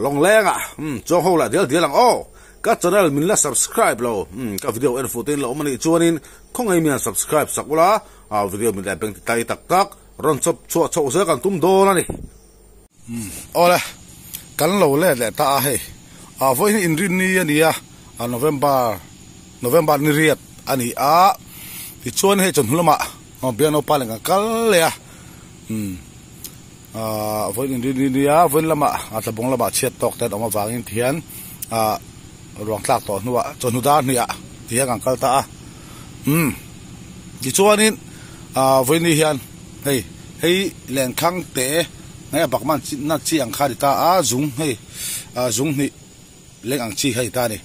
Lawngleng ah umm chuang ho lah dial dial ang aw. Ka channel min la subscribe lo umm ka video en fuh te in la awm anih chuanin khawngaih mian subscribe sak ula a video min leh beng ti tai tak tak rawn chawp chhuah chhoh zel kan tum dawn a ni. Umm awle kan lo let leh ta a hei a vawiin hi inrinni a ni a a November November ni riat a ni a tichuan hei chawhnu lamah biakna upa leh kan kal leh a umm. Ahh vawiin inrinni nia vawiin lamah a tlabawng lamah chhiat tawk te an awm avangin tihian ahh ruang tlak tawh hnuah chawhnu dar hniah tihian kan kal ta a umm tichuanin ahh vawiin ni hian hei hei lenkhang te hei a bakman chi na chi ang kha a ni ta a zung hei ahh zung hnih leng ang chi kha a ni ta a ni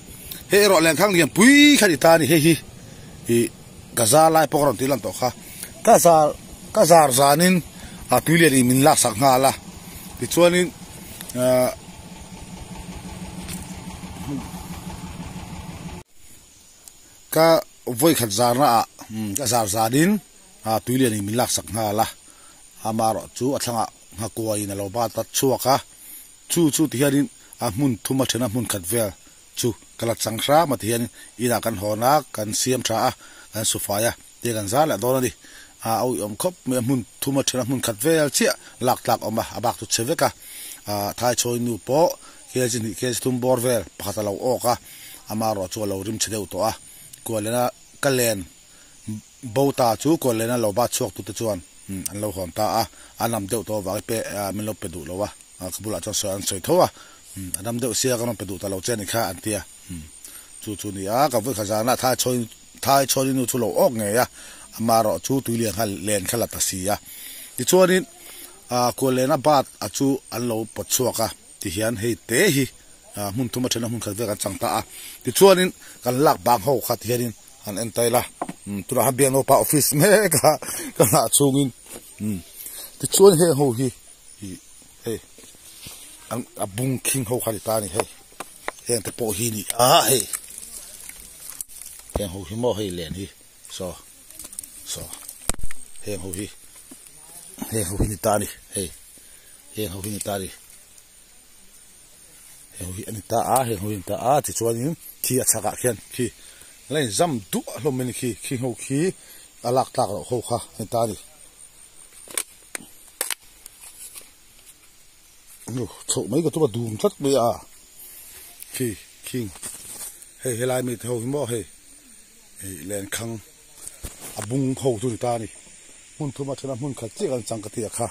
hei erawh lenkhang lian pui kha a ni ta a ni hei hi ih ka zar lai pawh ka rawn tih lan tawh kha ka zar ka zar zanin a tui lian in min lak sak nghal a tichuanin ahh ka vawi khat zarna ah ka zar zanin a tui lian in min lak sak nghal a amaherawh chu a thlangah nghakuaiin a lo bat a chhuak a chu chu ti hianin a hmun thum a then a hmun khat vel Chu ka la chang hram a ti hian inah kan hawn a, kan siam tha a, kan su fai a, tia kan zar leh dawn a ni. A uiawm khawp mai a, hmun thum a then a, hmun khat vel chiah lak tlak awm a, a bak chu chhe vek a. Thai chhawi nu pawh kg hnih kg thum bawr vel pakhat a lo awk a, amaherawh chu a lo rim chhe deuh tawh a. Kualena ka len bo ta chu kualena lo bat chhuak tute chuan an lo hawn ta a, a nam deuh tawh avangin pe min lo pe duh lo a. Ka bulah chuan sawi an sawi tho a, a dam deuh sia ka rawn pe duh ta lo che a ni kha an ti a, chu chu ni a, ka vawi khat zanah thai chhawi thai chhawni nu chu lo awk ngei a, amaherawh chu tui lian kha len kha la ta si a, tichuanin kual lena bat a chu an lo pawt chhuak a, tihian hei te hi hmun thum a then a hmun khat vel kan chang ta a, tichuanin kan lak bang ho kha tihianin han en ta ila, tunah khan biak naupa office mek a ka nghah chhungin, tichuan heng ho hi. Ih hei an a bung khing ho kha ni ta a ni hei heng te pawh hi ni a hei heng ho hi maw hei len hi saw saw heng ho hi heng ho hi ni ta a ni hei heng ho hi ni ta a ni heng ho hi a ni ta a heng ho hi a ni ta a tichuanin khi a chhakah khian khi la inzam duah hlawm mai a ni khi khing ho khi a lak tlak loh ho kha a ni ta a ni. Chhoh mai ka tum a dum tlat mai a khi khing hei helai mi te ho hi maw hei ih lenkhang a bung ho chu ni ta a ni hmun thum a then a hmun khat chiah kan chang ka ti a kha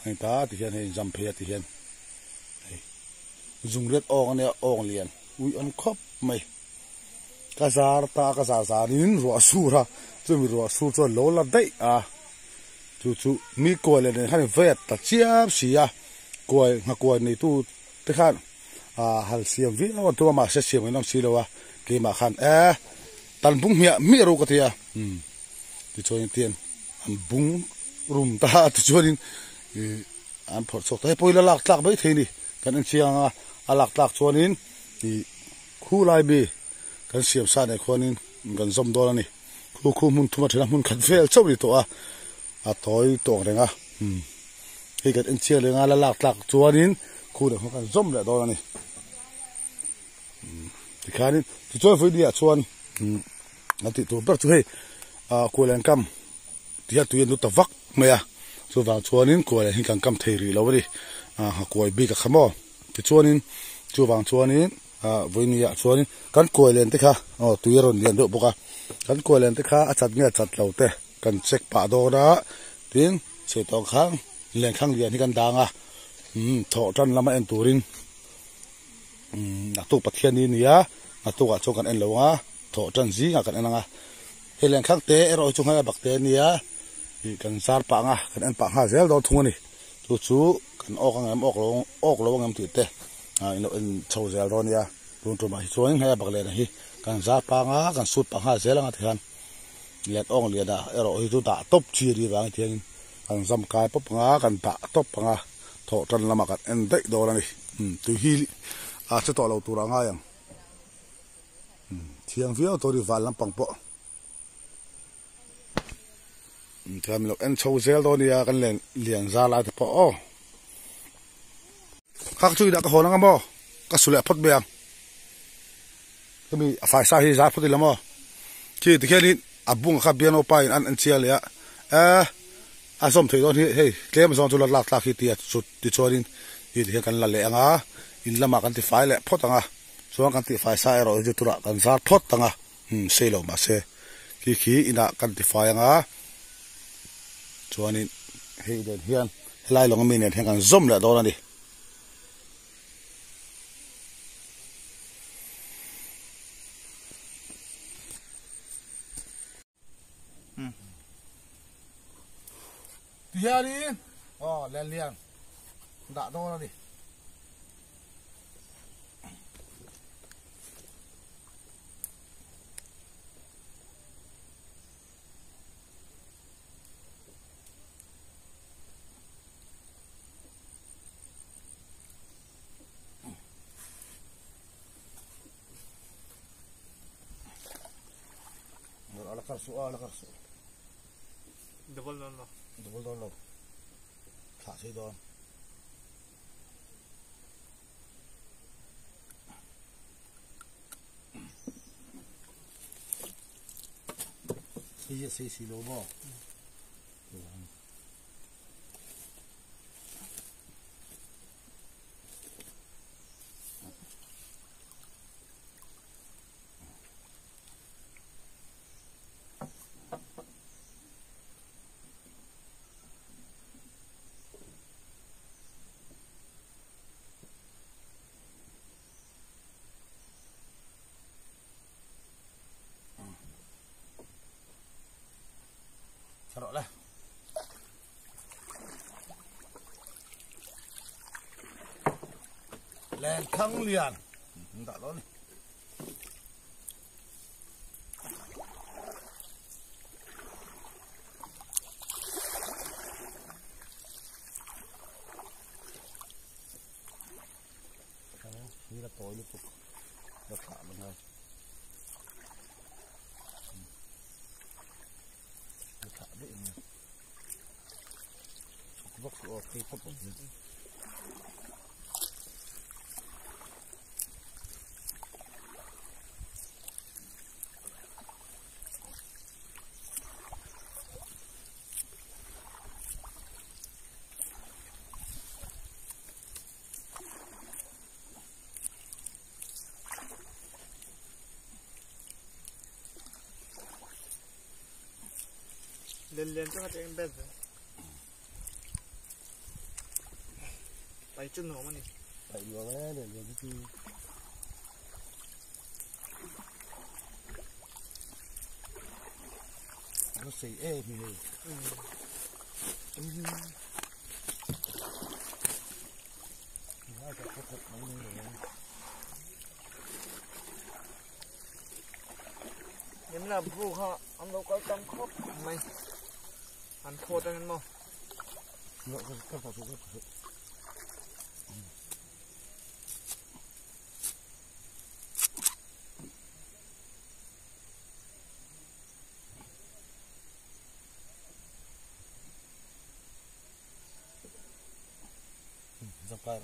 a ni ta ti hian hei inzam phei a ti hian hei zung ret awng a nia awng lian ui awm khawp mai. Ka zar ta ka zar zanin ruah sur a, chumi ruah sur chuan lo la daih a, chu chu mi kuai leh nen khan in vei ta chiam si a, kuai nghakuai neitu te khan ah hal siam viau an tum a mahse siam an awm si lo a, keimah khan e tan bung hmiah hmiah ru ka ti a, umm tichuanin tian an bung rum ta a tichuanin ih an phawrh chhuak ta hei pawh hi la lak tlak mai thei a ni, kan en chiang a, a lak tlak chuanin ih. Khu lai mi kan siam sa nen khuanin kan zawm dawn a ni. Khu khu hmun thum a then a hmun khat vel chauh a ni tawh a, a tawi tawng reng a. Umm hei kan en chiang leh nga la lak tlak chuanin khu nen khuan kan zawm leh dawn a ni. Umm tikhianin tichuan vawinia chuan umm an tih tur ber chu hei ah kualen kam tih a tui an lut ta vak mai a, chuvang chuanin kualen hi kan kam thei rih lo a ni. Ah nghakuai bik a kha maw tichuanin chuvang chuanin. Ah vawinia chuanin kan kuai len te kha aw tui a rawn lian deuh bawk a kan kuai len te kha a chat nge a chat lo te kan check pah dawn a tin chhe tawng khang len khang lian hi kan dang a umm thawh tan lama en turin umm naktuk Pathian ni nia naktuk ah chuan kan en lo ang a thawh tan zingah kan en ang a hei len khang te erawh hi chu nghal a bak te ania ih kan zar pah ang a kan en pah nghal zel dawn thung a ni chu chu kan awk ang em awk lo awk lo ang em tih te. Ah in lo en chho zel dawn nia tun tumah hi chuan hei a bak lehna hi kan zar pang a kan sut pah nghal zel anga tikhan lian awng lian ah erawh hi chu dah tawp chi a nih vangin tihianin kan zam kai pawp ang a kan dah tawp ang a thawh tan lamah kan en daih dawn a ni umm tui hi a che tawh lo tur a ngai ang umm thiang viau tawh a ni van lampang pawh umm tikhan min lo en chho zel dawn nia kan lian zar lai te pawh aw. Kha ka chu inah ka hawn anga maw ka su leh phawt mai ang. Hemi a faisa hi zar phawt ila maw khi tikhianin a bung kha biangno pa in an en chiang leh a eh a zawm theih dawn hi hei tlem zawng chu la lak tlak hi tia chu tichuanin hi tikhian kan la leh anga in lamah kan tifai leh phawt anga chuan kan tihfai sa erawh hi chu turah kan zar phawt anga umm sei lo mahse khi khi inah kan tifai anga chuanin hei nen hian helai lawng ami nen hian kan zawm leh dawn a ni. Tihianin aw Lenlian dah dawn a ni. Ala kar su ala kar su. Double dawn lo. Double dawn lo. Thlah sei dawn. Sei sei si lo maw. Taruh lah. Len thang lian. Dah dawn ni. Hi la tawi lutuk la thlah la ngai. La thlah daih ang. Chhuk vak suh aw phei phawt awm hian. Len lian chu hati eng bet ve. Pai chu nuam a ni. Pai nuam e len lian chu. Nó xì ê thì hề. Nhấn là vụ họ ăn đâu có tâm khóc mày ăn khô cho anh mò. Dọc lại.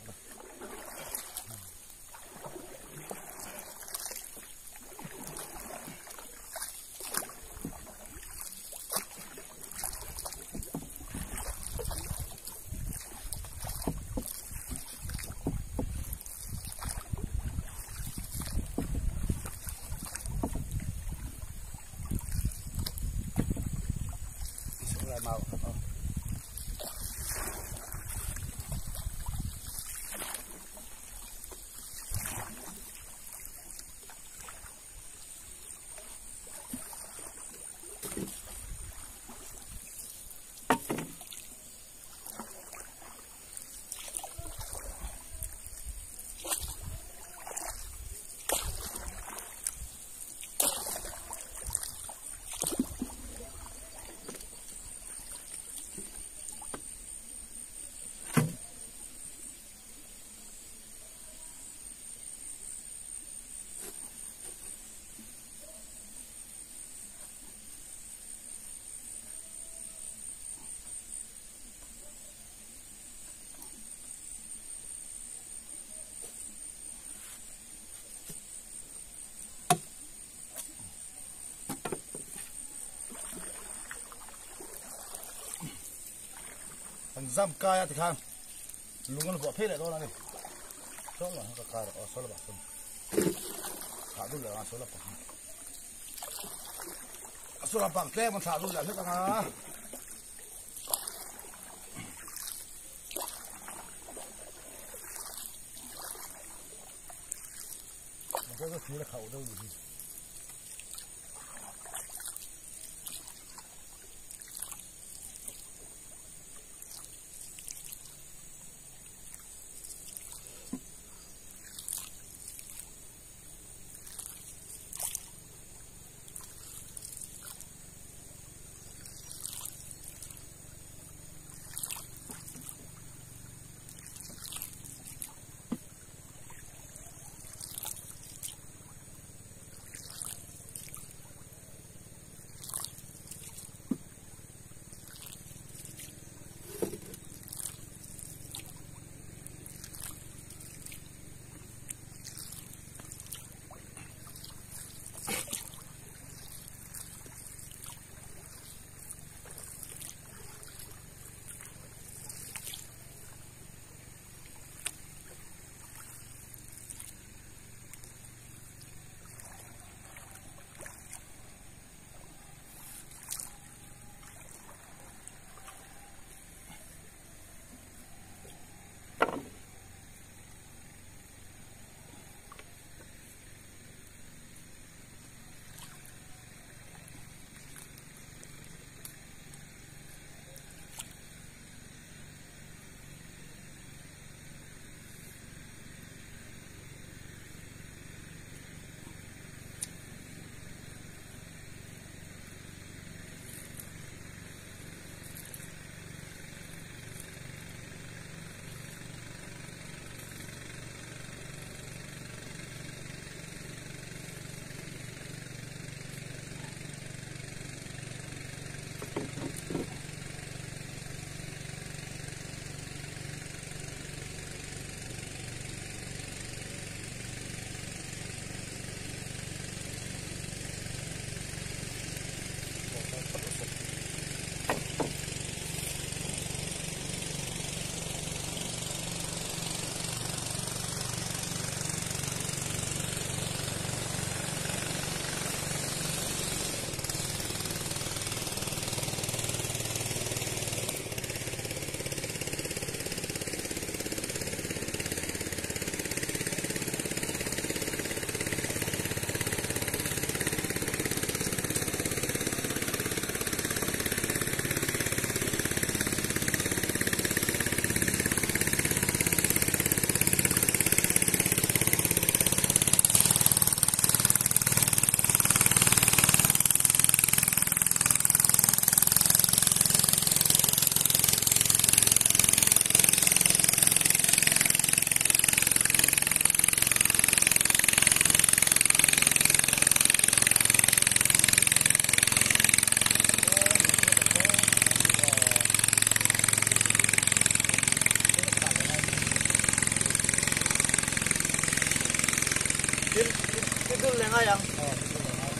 Lại màu. zam kai a tikhan lung an vuah phei leh dawn a ni. Saw lamah hian ka kai rawh aw saw lamah sawn thlah dul leh ang a saw lampang hi a saw lampang tlem a thlah dul leh hlek ang a. Mahse chu thil a khauh deuh ni hi.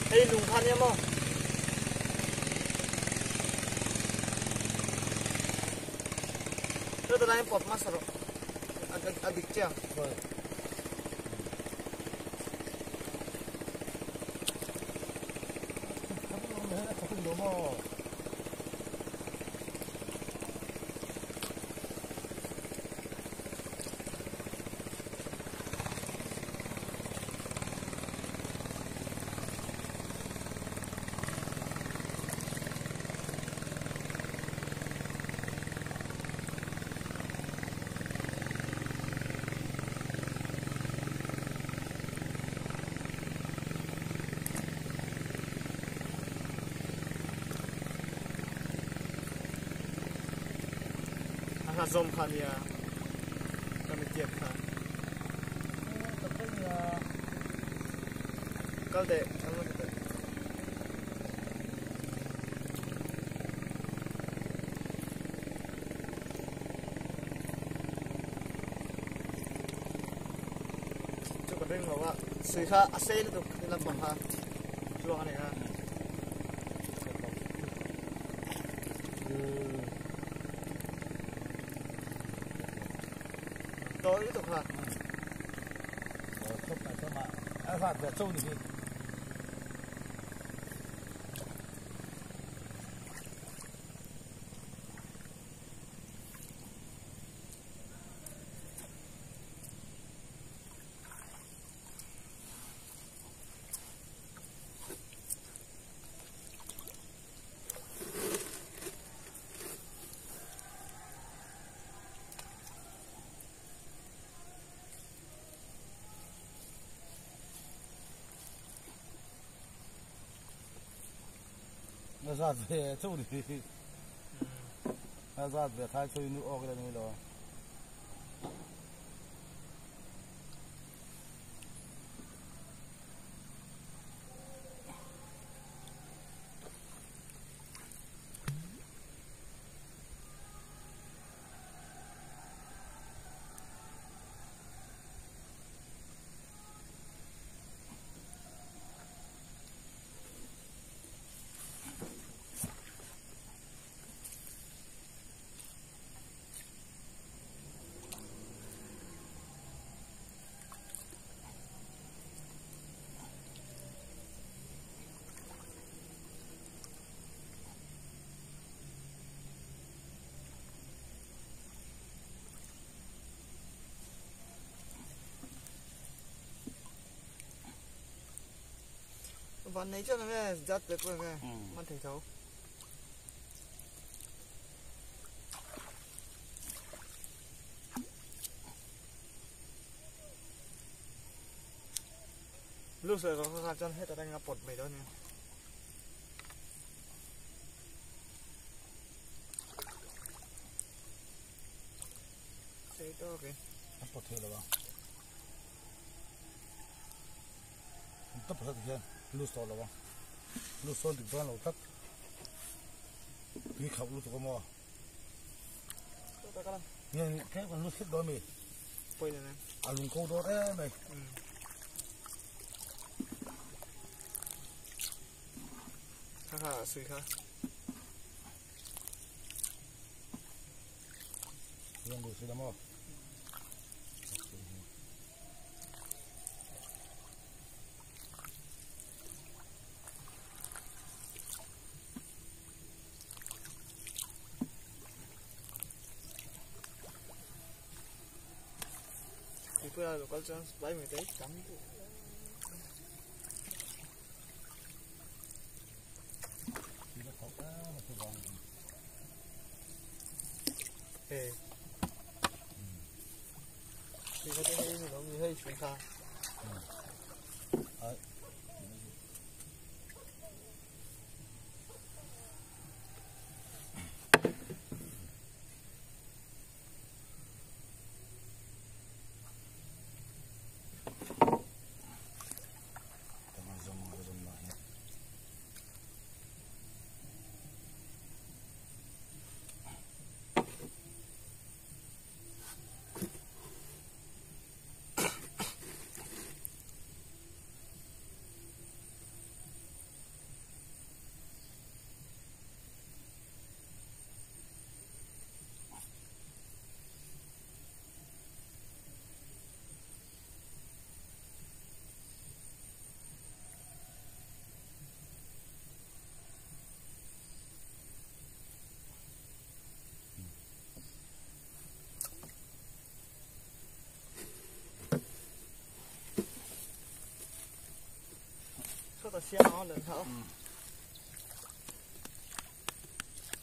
Hei lung kha nia maw? Cho tôi đang pop masa rồi. A dik chiang. A zawm kha nia ka mi tiat kha. Kal teh kal hmasa teh. Chu ka ring lo a sui kha a sei lutuk lampang kha tluang a ni a. Tawi lutuk kha. Khawp mai chama a zat ve cho ni hi. A zat ve chauh ni hi. A zat ve thai chu nu awk ila ni lo. Van nei chuan nge zat ve pawh nge man thei tho. Lu sawi vang kha chuan heta tangin a pawt mai dawn nia. Sei tawk e. A pawt thei lo a. An tawp hret hian lu saw lo a. Lu sawn dik dawn lo tlat. Tui khauh lutuk a maw. Nge tlem kan lu thlit dawn mi. A lung ko dawn em mai. Kha kha sui kha. Yang lu sui la maw. Tuipui a lokal chuan vai mai te tam duh. Hei. Tui kha te hei ni lo mi hei sui kha.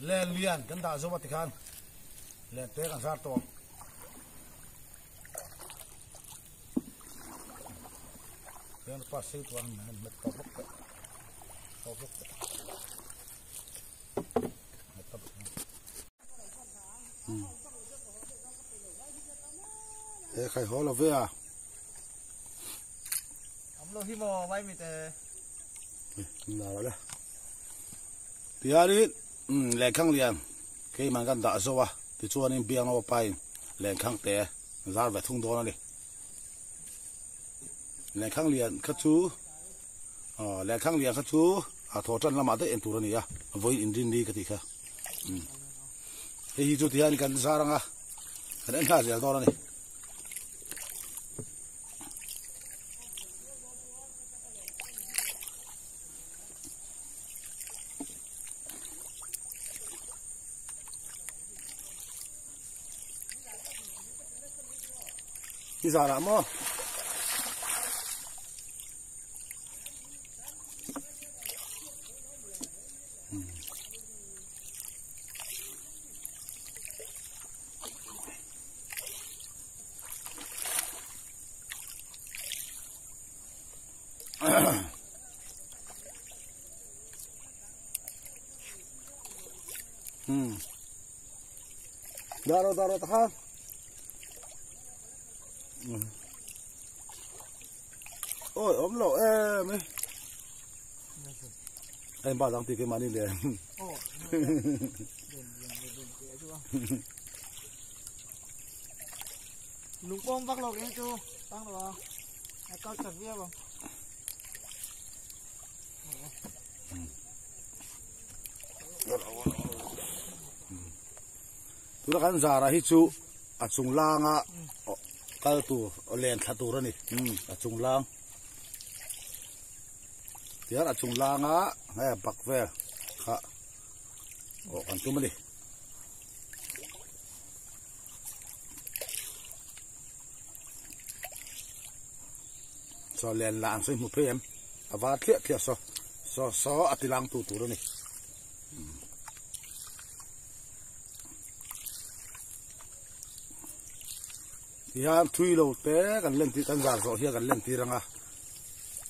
Len lian kan dah zo a tikhan len te kan zar tawh ang pa sei tuan met tawp lawk teh tawp lawk teh met tawp he khai haw lo ve a Am lo hi maw vai mi te na la tihianin lehkhang lian keimah kan dah zo a tichuanin biang a pain lehkhang te zar ve thung dawn a ni lehkhang lian kha chu aw lehkhang lian kha chu a thaw tan lamah daih en tur a ni a vawiin inrin ni ka tih kha hei hi chu tihian kan zar anga kan en nghal zel dawn a ni. Nizanah maw? Hmm. Daro daro ta. Ôi ốm lộ em ấy. Em bảo rằng thì cái màn đi liền. Lục bom vác lộc em chú, tăng rồi. Cao chặt vía không? Tuna kan zara hi chu a chung langa kal tur len thla tur ani a chung lang tihian a chung langa hei a bak vel kha aw kan tum ani. Saw len lah ang saw hi hmu phei em a var thliah thliah saw saw saw a ti lang tu tur ani. Tihian thui lo te kan len tir kan zar zawh hian kan len tir ang a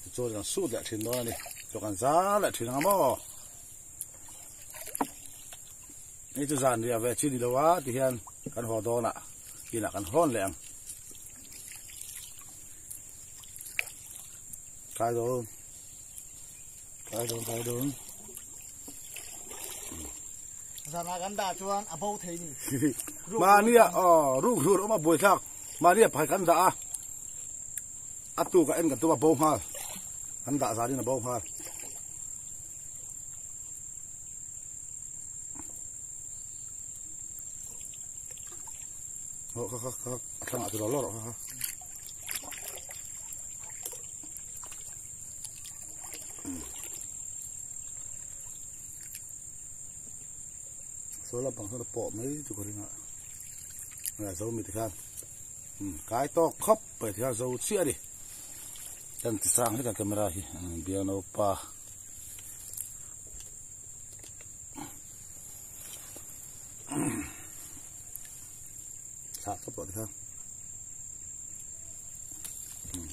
tichuan kan sut leh thin dawn a ni chaw kan zar leh thin ang a maw hei chu zan riah ve chi ni lo a tihian kan haw dawn ah inah kan hawn leh ang kai dawn kai dawn kai dawn. Zana kan dah chuan a bo thei ni. Mahnia aw ruk hlur awm a buai thlak mahnia phai kan dah a a tuk a en kan tum a bo nghal kan dah zanin a bo nghal. Aw kha kha kha a thlangah ti lo lo rawh kha kha. Saw lampang sawn a pawh mai chu ka ring a a zo mi tikhan kai tawk khawp mai tikhan zo chiah a ni kan ti sang hlek a camera hi biangno pa thlah tawp tawh tikhan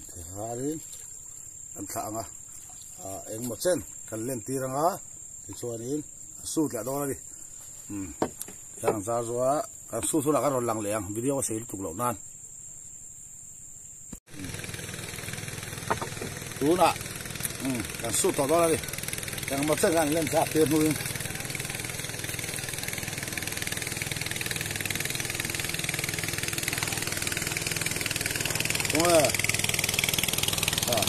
tikhanin kan thlah ang a engmaw chen kan len tir ang a. Tichuanin a sut leh dawn a ni. Umm tihian an zar zuah a, kan sut hunah kan rawn lang leh ang video a sei lutuk loh nan. Tunah umm kan sut tawh dawn a ni. Engmaw chen kan inlen thlak tir hnuin. Khawnge ah.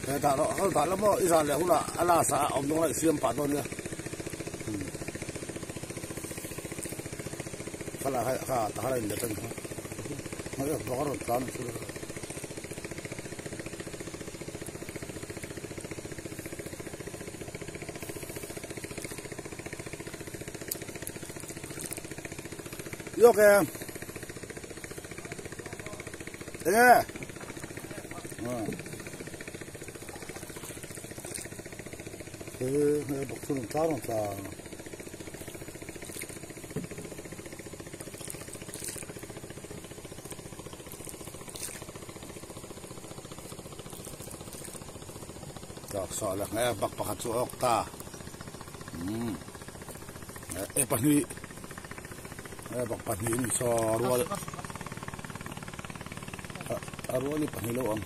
He dah rawh ho dah la maw i zan leh hunah a last ah a awm dawn a i siam pah dawn nia khala hai kha ta khala in let a ni kha hei bawk a rawn tlan a chu. Yok em. Enge? He he bawk chu rawn tla rawn tla. Tlak sawh leh nge bak pakhat chu a awk ta. Umm e pahnih e bak pahnih in saw rual a rual hi pahnih lo ang.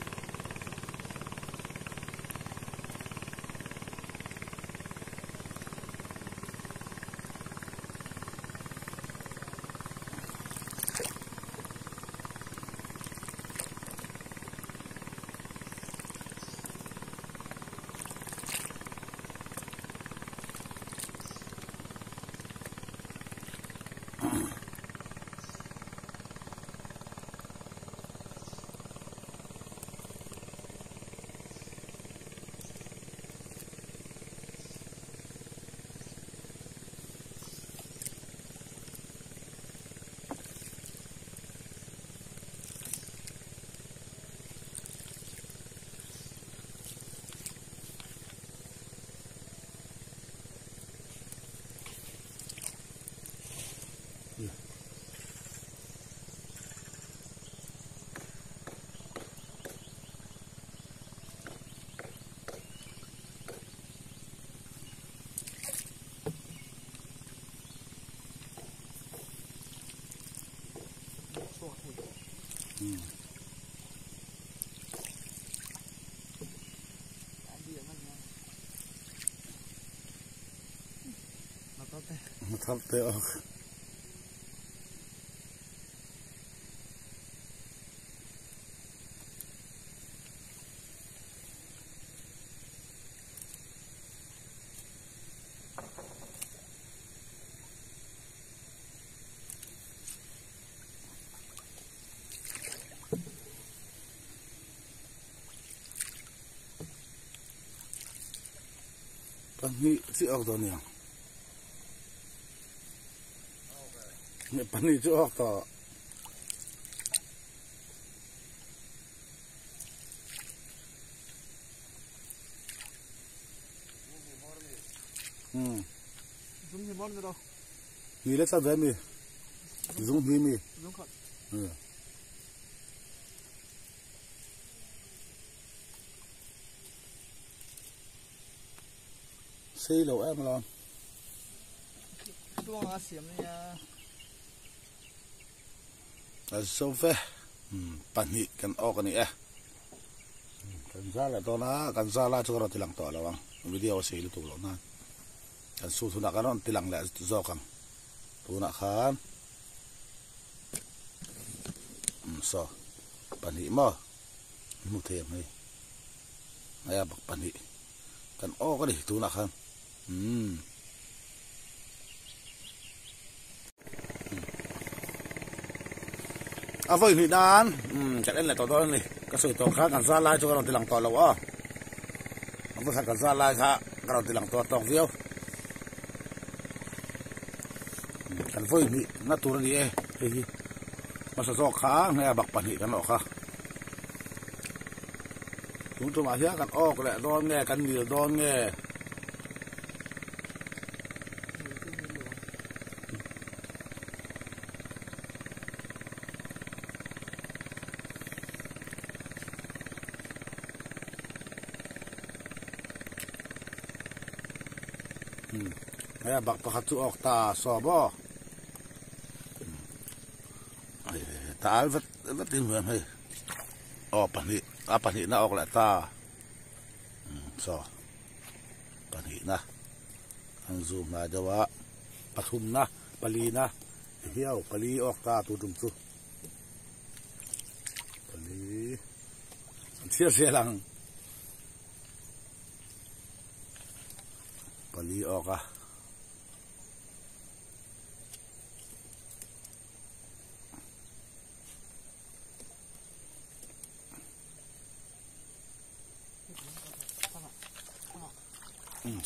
Thar te awk. Pahnih chi awk dawn nia. Pahnih chu awk tawh. Hmm. Zung hi mor ni lo. Ni le chat ve mi. Zung hi mi. Zung khat. Hmm. Sei lo em lo. Tuang a siam nia. A zo ve. Pahnih kan awk a ni e. Kan za leh dawn a, kan za lai chu ka rawn ti lang tawh lo ang. Video a sei lutuk loh nan. Kan sut hunah kan rawn ti lang leh zawk ang. Tunah khan saw pahnih maw hmu thei ang hei. Hei a bak pahnih kan awk a ni tunah khan umm. A vawi hnih nan umm kan en leh tawh dawn a ni ka sawi tawh khan kan zal lai chu ka rawn ti lang tawh lo aw a vawi khat kan zal lai kha ka rawn ti lang tawh tawk viau kan vawi hnih na tur a ni e hei hi hmasa zawk kha hei a bak pahnih kan awh kha tun tumah hian kan awk leh dawn nge kan nil dawn nge. Hei a bak pakhat chu awk ta sawm aw ta al vat vat in hmuh em hei aw pahnih a pahnih na awk leh ta saw. Pahnihna an zoom hnai deuh a, pathumna, palina hiau pali awk ta tur tum chu pali an chhiar zel ang pali awk a.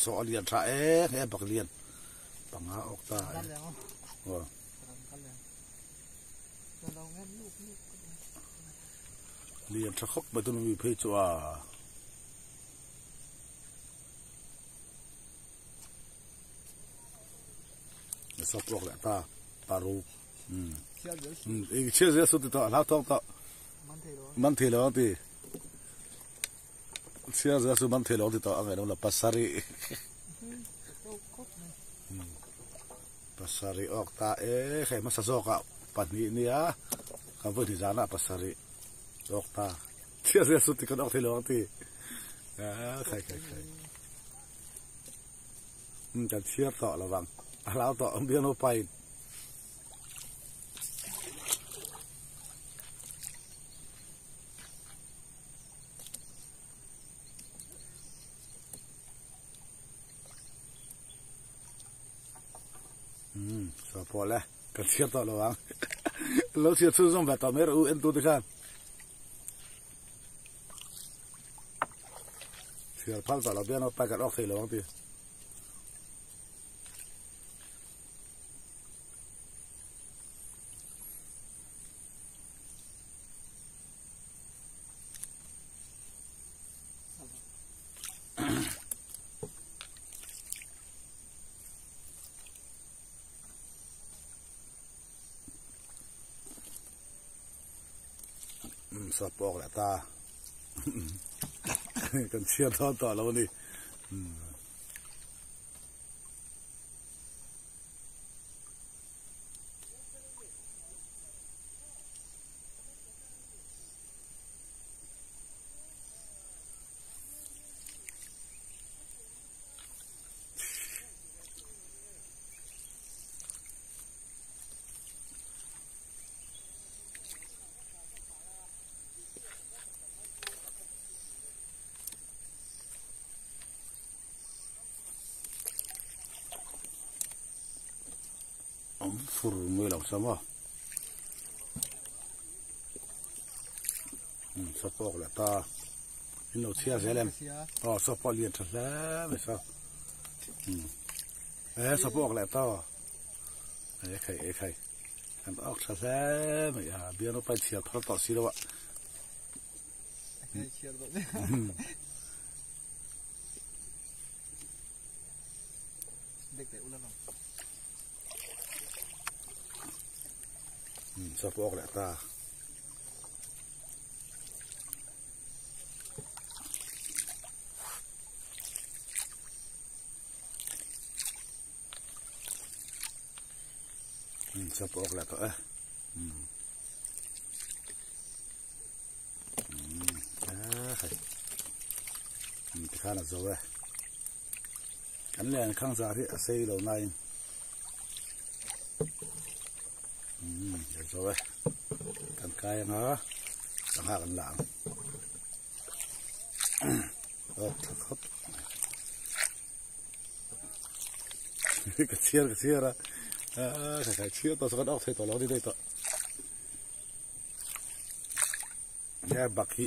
Saw a lian tha e he bak lian panga awk ta e lian tha khawp mai tun mi phei chu a saw puak leh ta paruk chhiar zel su ti tawh a hlau thawk tawh man thei lo ang ti chhiar zel su man thei lo ang ti tawh a ngaih lo pasarih pasarih awk ta e hei hmasa zawk ah pahnih nia kan vawi hnih zan ah pasarih awk ta chhiar zel su ti kan awk thei lo ang ti khai khai khai kan chhiar tawh lo vang a hlau tawh ang biang no pain. Umm saw pawh le kan chhiar tawh lo ang lo chhiar chhunzawm ve tawh mai rawh u en tu te khan chhiar phal tawh lo bian aw pai kan awk thei lo ang ti. Sawt pawk leh ta kan chhiar dawn tawh lo a ni. fur mai lo sa maw um saw pawh awk leh ta in lo chhiar zel em aw saw pawh a lian tha hle mai saw um e saw pawh awk leh ta aw e khai e khai an awk tha hle mai a biang pawh a chhiar phar tawh si lo a. Saw pawh awk leh ta. Saw pawh awk leh tawh e. Tikhan a zo e. Kan len khang zar hi a sei lo nain a zo e. Kan kai anga sangha kan la ang. Awk tha khawp. Ka chhiar ka chhiar a. Ka kai chhiar tawh chuan awk thei tawh lo ni daih tawh. He bak hi.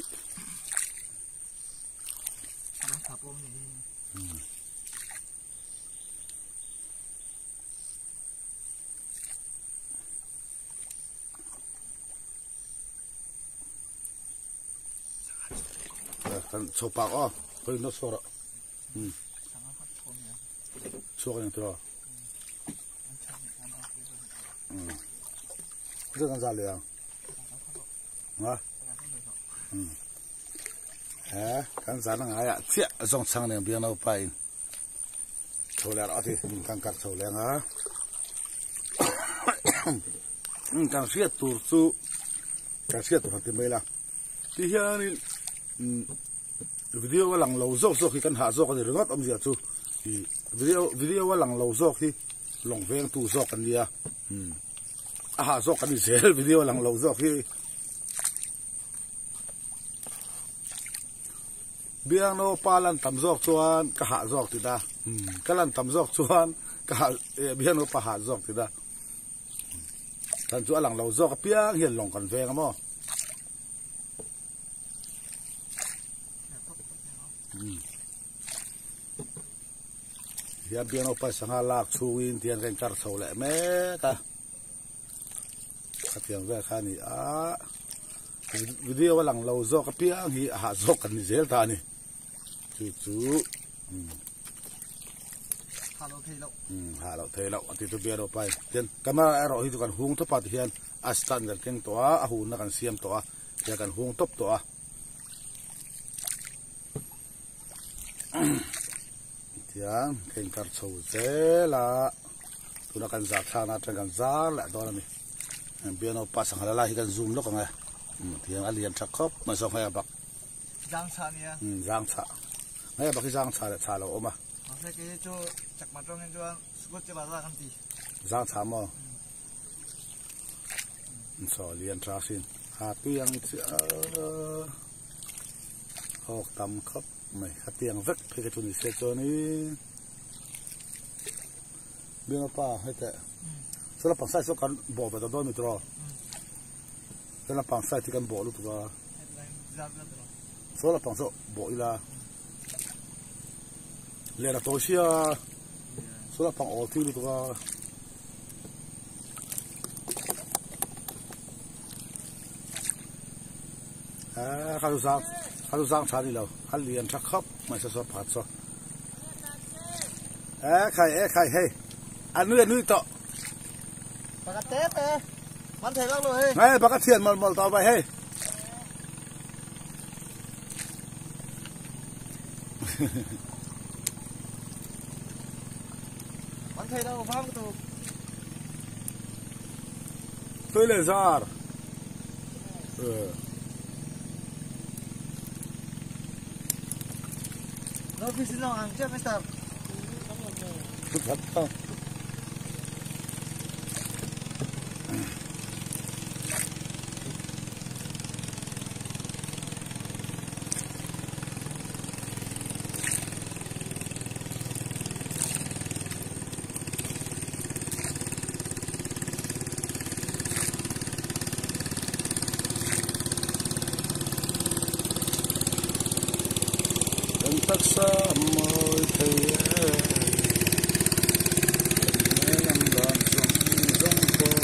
Kan chho pak aw khawi na chhuak rawh chhuak a ni tiraw Zat kan zah leh ang. Nga. He kan zah na ngai ah chiah zawng chhang nen biang naupa in chho leh rawh a ti. Kan kar chho leh anga. Kan hriat tur chu kan hriat tur han ti mai la. Ti hianin video a lang lo zawk zawk hi kan hah zawk a ni ringawt awmzia chu video video a lang lo zawk hi lawng vengtu zawk an nia a hah zawk an ni zel video a lang lo zawk hi biangno pa lan tam zawk chuan ka hah zawk ti ta ka lan tam zawk chuan ka hah biangno pa hah zawk ti ta kan chu a lang lo zawk apiang hian lawng kan veng a maw. Hian piano pa sangha lak chhungin tiang kan kar chho leh mek a khatiang vel kha a ni a video a lang lo zawk apiang hi a hah zawk kan ni zel ta a ni chu chu hah loh theih loh hah loh theih loh a ti chu piano pa in tin camera erawh hi chu kan hung tawp a tihian a stand kan keng tawh a a hunna kan siam tawh a tihian kan hung tawp tawh a. Tiang ka inkar chho zel a tuna kan zar thlakna atang kan zar leh dawn a ni piano pa sangha la lai hi kan zoom lawk ang e tiang a lian tha khawp mai saw hmeiah bak zang chhah nia zang chhah hmeiah bak hi zang chhah leh chhah lo a awm a mahse kei hi chu chakma tawng hian chuan sukut che bazar kan ti zang chhah maw Saw lian tha sin ha tui ang chiah hawk tam khawp mai khatiang vek phei kha chu ni se chuanin Bianga pa hei teh saw lampang side saw kan bawh ve ta dawn a ni tiraw saw lampang side hi kan bawh lutuk a saw lampang saw bawh ila Len a tawi sia saw lampang awl thui lutuk a. Kha chu zang kha chu zang tha ni lo a lian tha khawp mai saw saw pakhat saw e khai e khai hei a nui a nui tawh pakhat te te man thei vak lo hei hei pakhat thian mawlh mawlh tawh mai hei man thei lo vang tu Tui leh zar. No fish long ang che mister. Thật không? Taksa a mawi thei e Kan hmel ang dan zawng zawng pawh.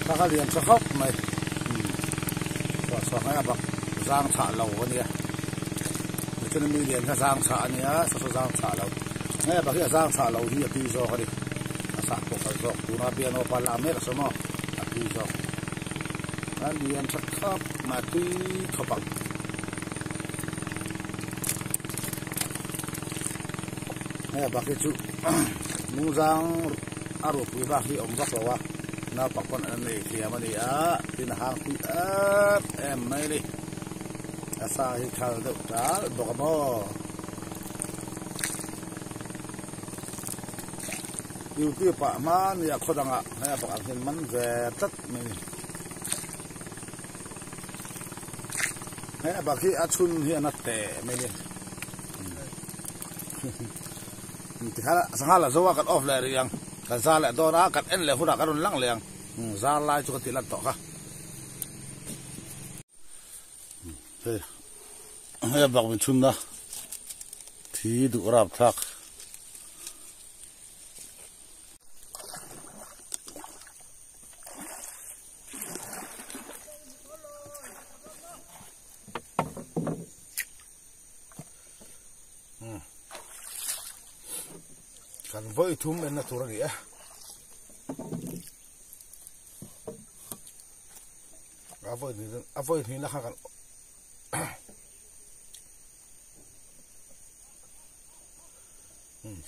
Thla kha lian tha khawp mai chhuah chhuah ngai a bak zang chhah lo a nia tichuan mi lian kha zang chhah a nia saw saw zang chhah lo ngai a bak hi a zang chhah lo hi a tui zawk a ni a sah pawh kal zawk tuna piano pa lah mek a saw maw a tui zawk a lian tha khawp mai a tui khawp ang. Hei a bak hi chu nungzang a rupui bak hi awm vak lo a naupang pawn an nei thiam a ni a tin a hang tui em em mai a ni a sa hi thal deuh tal bawk a maw youtube ah hmani a khaw dangah hei a bak ang hian man ve tlat mai a ni. Hei a bak hi a chhun hi a na teh mai a ni tikhan sangha la zo a kan off leh rih ang kan zar leh dawn a kan en leh hunah kan rawn lang leh ang zar lai chu ka tih lan tawh kha hei hei a bak min chhun na thi duh rap thlak. Kan vawi thum enna tur a ni e. A vawi hnih a vawi hnihna kha kan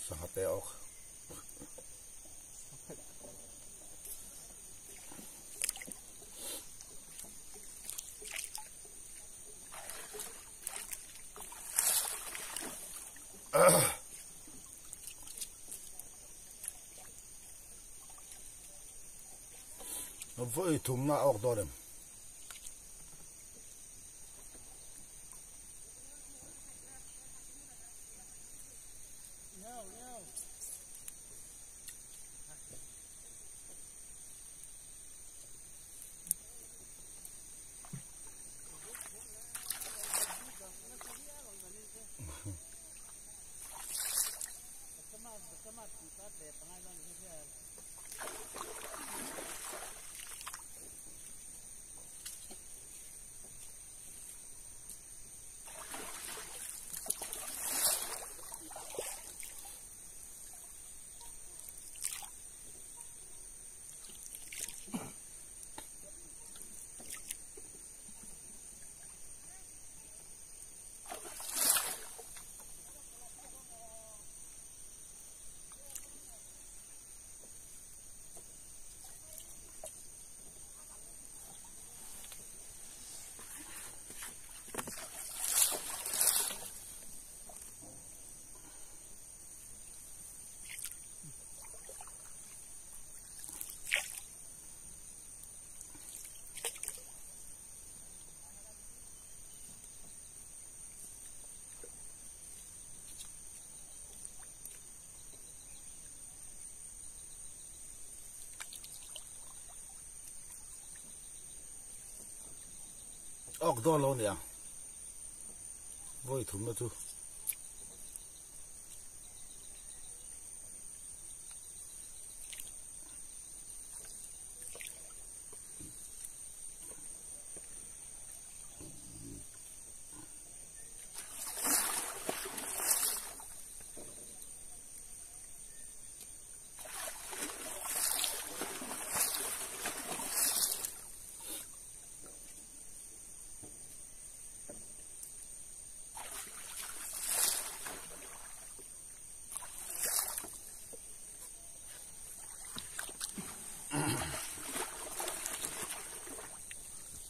sangha te awk. Vawi thumna a awk dawn em? Awk dawn lo nia vawi thumna chu.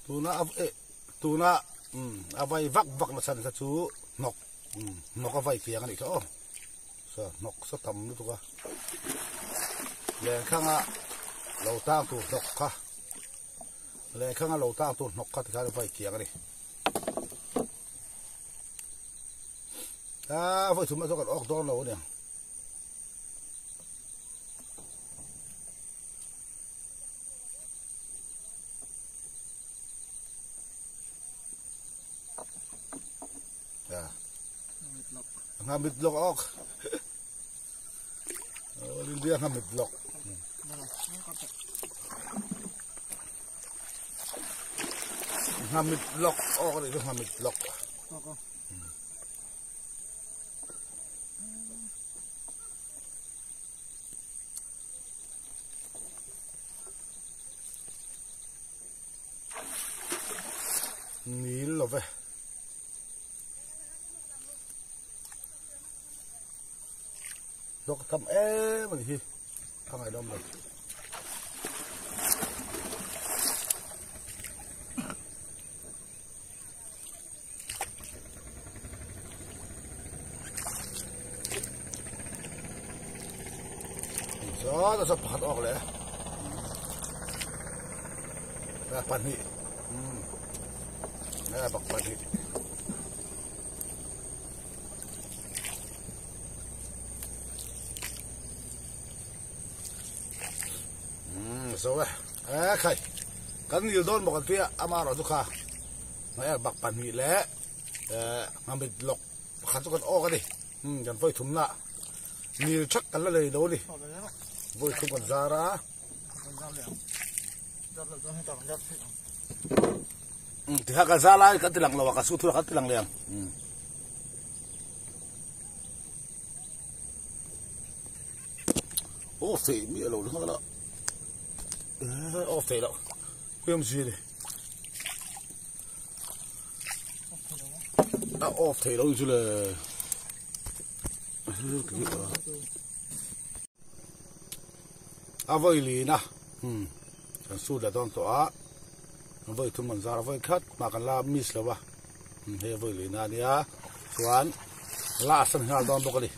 Tuna tuna a vai vak vak na chhan kha chu hnawk hnawk a vai kiang a nih kha aw sa hnawk sa tam lutuk a lenkhanga lo tang tur hnawk kha. Lehkhanga lo tang tur hnawk kha tikhan vai kiang a ni. A vawi thum chu kan awk dawn lo a niang. Ngamit lok ok. India ngamit lok. Ngamit lok ok ni ngamit lok. Nil lo ve. Dawk tam em a ni hi a ngaihnawm lo. Chuan a pakhat awk leh a pahnih a bak pahnih so e e khai kan nil dawn bawk an tia ama erawh chu kha hmai bak pahnih leh ngamit lawk pakhat chu kan awk a ni kan vawi thumna nil thak kan la lei lo a ni vawi thum kan zar a tikha kan zar lai kan ti lang lo a kan su thur a kan ti lang leh ang. Aw feh miah lo ringawt a aw feh loh hliam zia ni a off theih loh chu le a vawi lin a kan sut leh dawn tawh a vawi thum kan zar a vawi khat mah kan la miss lo a hei a vawi lin a nia chuan last a ni nghal dawn bawk a ni.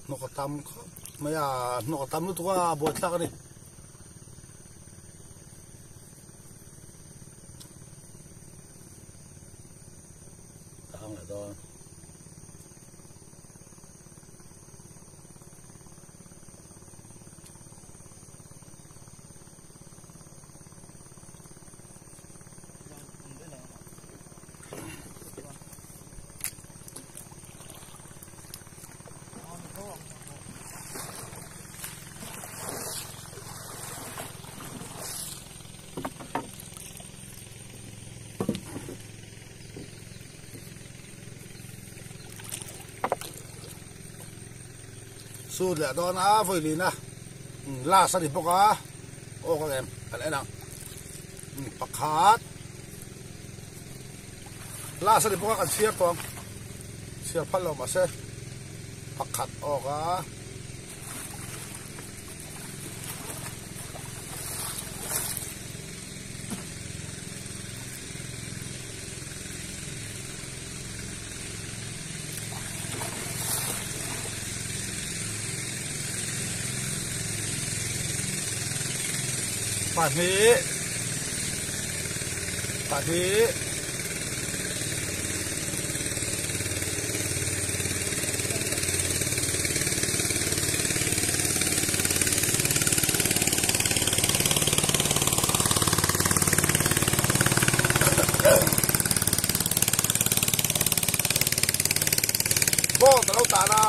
Hnawk a tam khawp mai a hnawk a tam lutuk a buaithlak a ni. Tang leh dawn. Sut leh dawn a vawi lin a last a ni bawk a aw ka em kan en ang pakhat last a ni bawk a kan chhiar tawh ang chhiar phal lo mahse pakhat awk a. Pahnih pahnih Boat a lo tan a.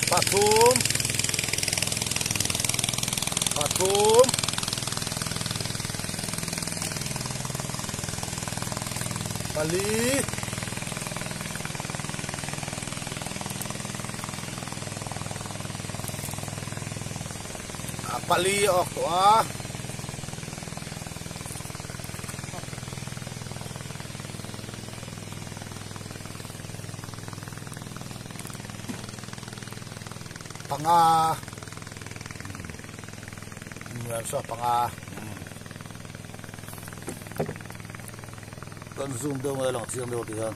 Pathum pathum pali pali a awk tawh a. Panga. Saw panga. Kan zoom deuh nge lang chiang deuh ti hian.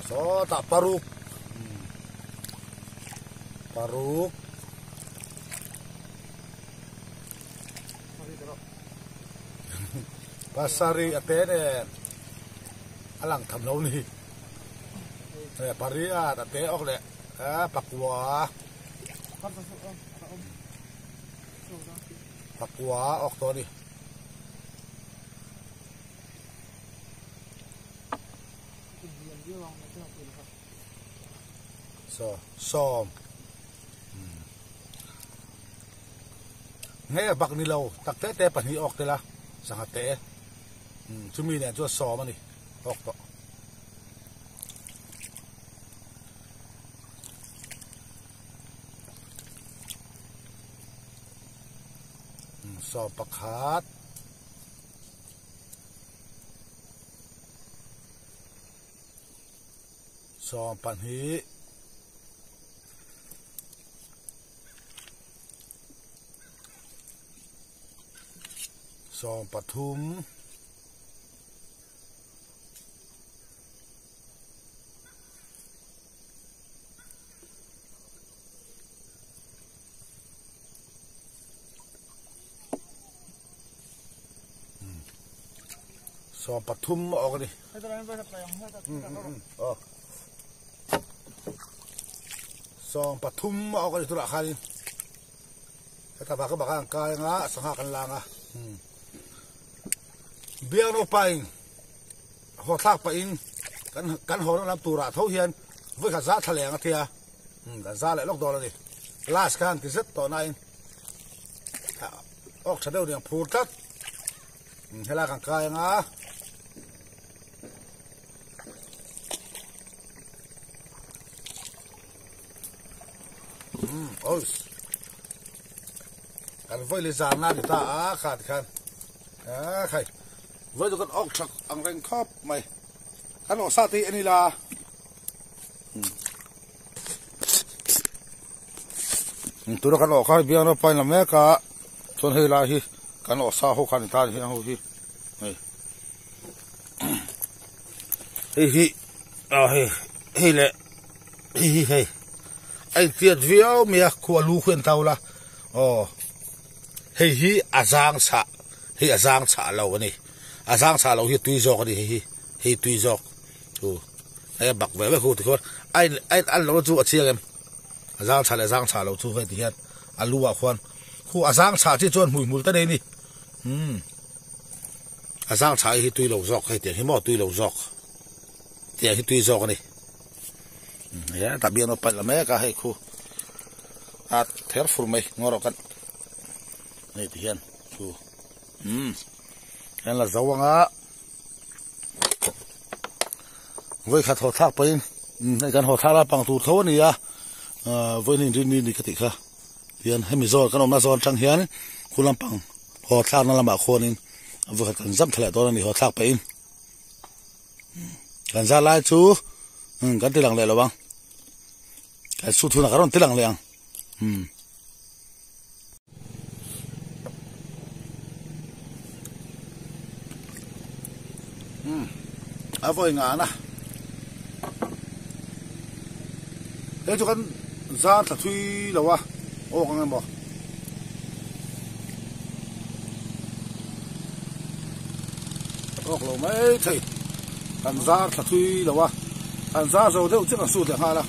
Saw tah paruk. Paruk. Pasarih a te nen a lang tham lo ni. Pariat a te awk leh pakua pakua awk tawh a ni. Saw sawm. Nge bak ni lo tak te te pahnih awk tel a sangha te chumi nen chuan sawm a ni awk tawh. Sawm pakhat. Sawm pahnih. 13 13 a awk a ni. 13 a awk a ni tunah khanin heta bak bak a an kai anga sangha kan lang a biang naupain haw thlak pahin kan kan haw lam turah tho hian vawikhat za thla leng a tia kan za leh lawk dawn a ni last khan ti zet tawh nain awk tha deuh niang phur tlat helai kan kai anga. Oi kan vawi leh zan na ni ta a kha ti khan a khai vawi chu kan awk thak ang reng khawp mai kan awh sa te hi ani la tuna kan awh kha biang rawh pain la mek a chuan hei lai hi kan awh sa ho kha ni ta ni ho hi hei hei hi a hei hei leh hei hi hei a intiat viau mai a khu a lu khu a in tau la aw hei hi a zang chhah hei a zang chhah lo a ni a zang chhah lo hi a tui zawk a ni hei hi hei tui zawk chu hei a bak ve vek hu tikhuan a in a in an lo na chu a chiang em a zang chhah leh zang chhah lo chu hei ti hian a lu ah khuan khu a zang chhah chi chuan hmui hmul te nei a ni umm a zang chhah hi tui lo zawk hei tiang hi maw tui lo zawk tiang hi tui zawk a ni hetah bian aw palh la mek a hei khu a ther fur mai ngaw rawh kan hei ti hian khu umm kan la zo anga vawi khat haw thlak pawhin hei kan haw thlak la pang tur tho a ni a vawi hnih rin ni ka tih kha hian hemi zawn kan awmna zawn atang hian khu lampang haw thlakna lamah khuanin vawi khat kan zam thla leh dawn a ni haw thlak pahin. Kan zar lai chu kan ti lang leh lo ang kan su thunah ka rawn ti lang leh ang um. A vawi ngan a hei chu kan zar thla thui lo a awk ang emaw. Awk lo mai thei kan zar thla thui lo a kan zar zo deuh chiah kan sut leh nghal a.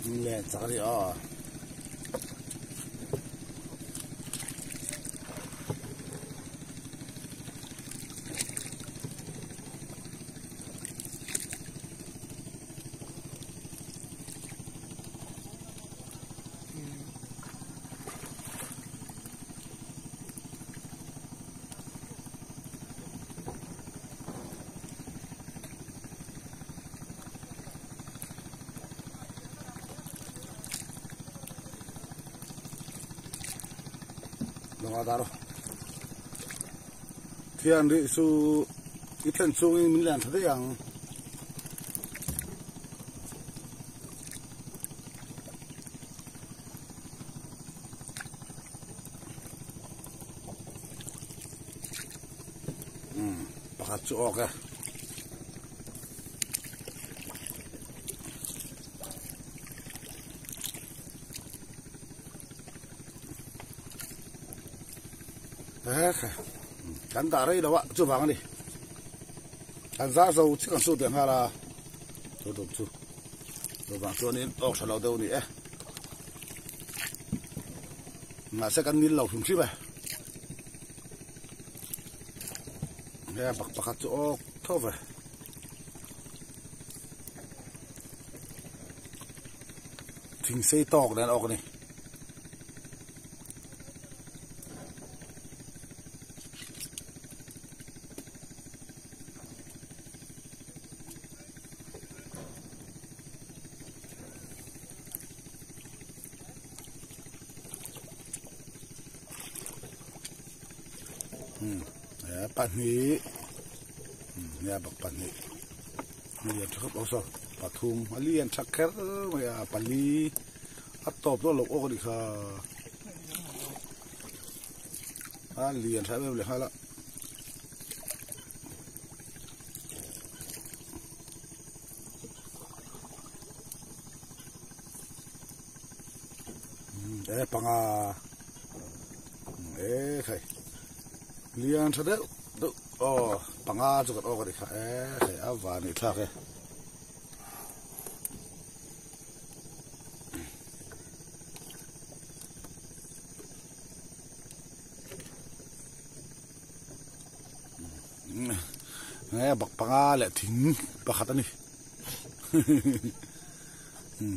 Len chak a ni aw. Thian rih chu i thlen chungin min lian tha daih ang. Pakhat chu awk e. Kan dah rei lo a chuvang a ni. Kan zar zo chiah kan suh teh nghal a chu tum chu chuvang chuanin awk tha lo deuh a ni e. Mahse kan nil lo hrim hrim e. He bak pakhat chu awk tho ve. Thing sei tawk nen awk a ni. Pahnih nia bawk pahnih a lian tha khawp lo saw pathum a lian tha kher mai a pali a tawp dawn lo awk a nih kha a lian tha em em leh nghal a. E panga e khai lian tha deuh deuh aw panga chu kan awk a ni kha e khai a van ni thlak e. Nge bak panga leh thing pakhat a ni.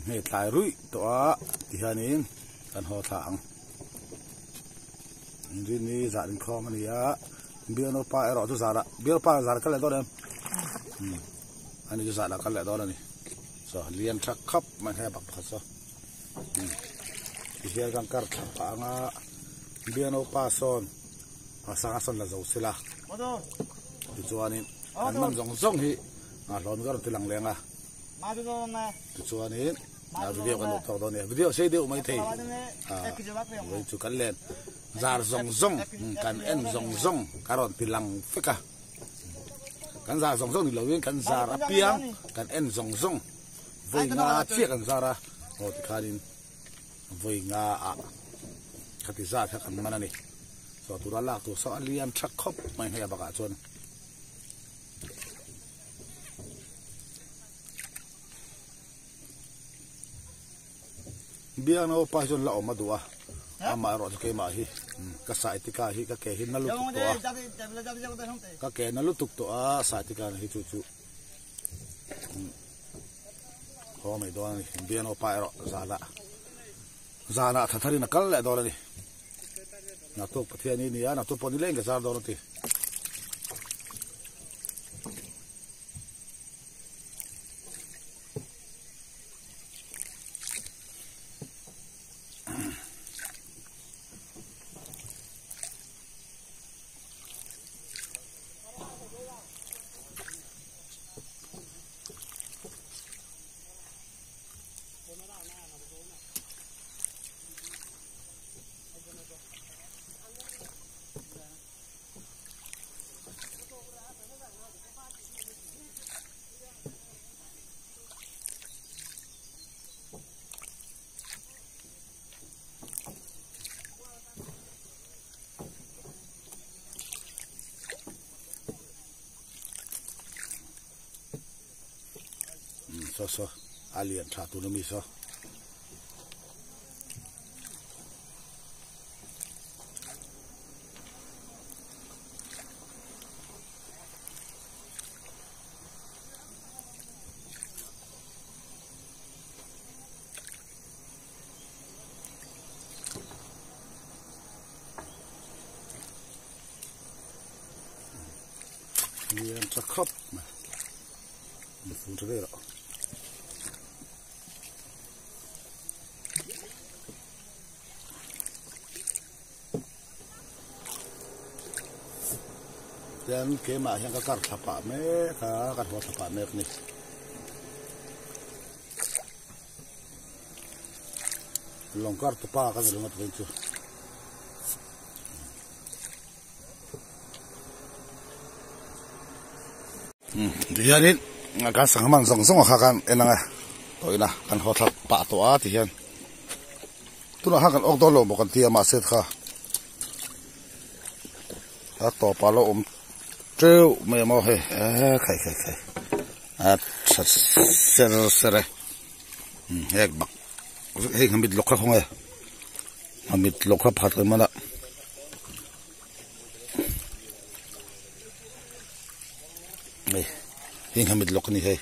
Hei tlai ruih tawh a tihianin kan haw thla ang. Inrinni zah inkhawm a ni a, bialpa erawh chu zan ah bialpa zan a kal leh dawn em? Ani chu zan ah kal leh dawn a ni. Saw lian tha khap mai hei a bak pakhat saw. Tihian kan kar thla pah ang a, bialpa sawn a sanga sawn la zo sela tichuanin an man zawng zawng hi a hlawn ka rawn ti lang leng a. Tichuanin a video kan duh tawk dawn nia video sei deuh mai thei a vawiin chu kan len zar zawng zawng kan en zawng zawng ka rawn ti lang vek a kan zar zawng zawng ni lovin kan zar apiang kan en zawng zawng vawi nga chiah kan zar a aw tikhanin vawi nga ah khati zat kha kan man a ni saw tura lak tur saw a lian tha khawp mai hei a bakah chuan. Biakna pa hi chuan la awm a duh a, amah erawh chu keimah hi ka saitika hi ka ke hi na lutuk tawh a, ka ke na lutuk tawh a saitika hi chu chu haw mai dawn a ni, Biakna pa erawh zanah zanah tha tharin a kal leh dawn a ni, naktuk Pathian hi ni a, naktuk pawh nileng ka zar dawn a ti. Saw saw a lian tha tun ami saw. Tha khawp mai. Ni fun tha vel a. Tian keimah hian ka kar thla pah mek a, ka haw thla pah mek a ni. Lawng kar tupa ka ni ringawt vei chu. Tihianin kan sangha man zawng zawng kha khan en ang e tawhina kan haw thlak pah tawh a tihian tunah khan kan awk dawn lo maw kan ti a mahse kha a tawpah a lo awm teuh mai a maw hei eee khai khai khai a tha ser ser e hek bak hei nghamit lawk kha khawnge nghamit lawk kha pakhat kan man a. Hei heng kha mit lawk a ni hei.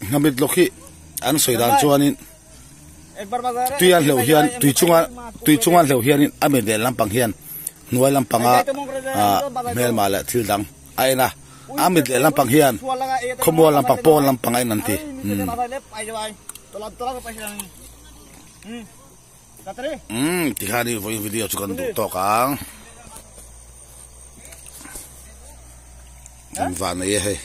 Nghamit lawk hi an sawi dan chuanin tui an hleuh hian tui chunga tui chunga an hleuh hianin a mit leh lampang hian hnuai lampanga ah hmelma leh thil dang a en a a mit leh lampang hian khawmual lampang pawn lampang a en an ti. Umm tikhan i vawiin video chu kan duh tawk ang. Kan van nei e hei.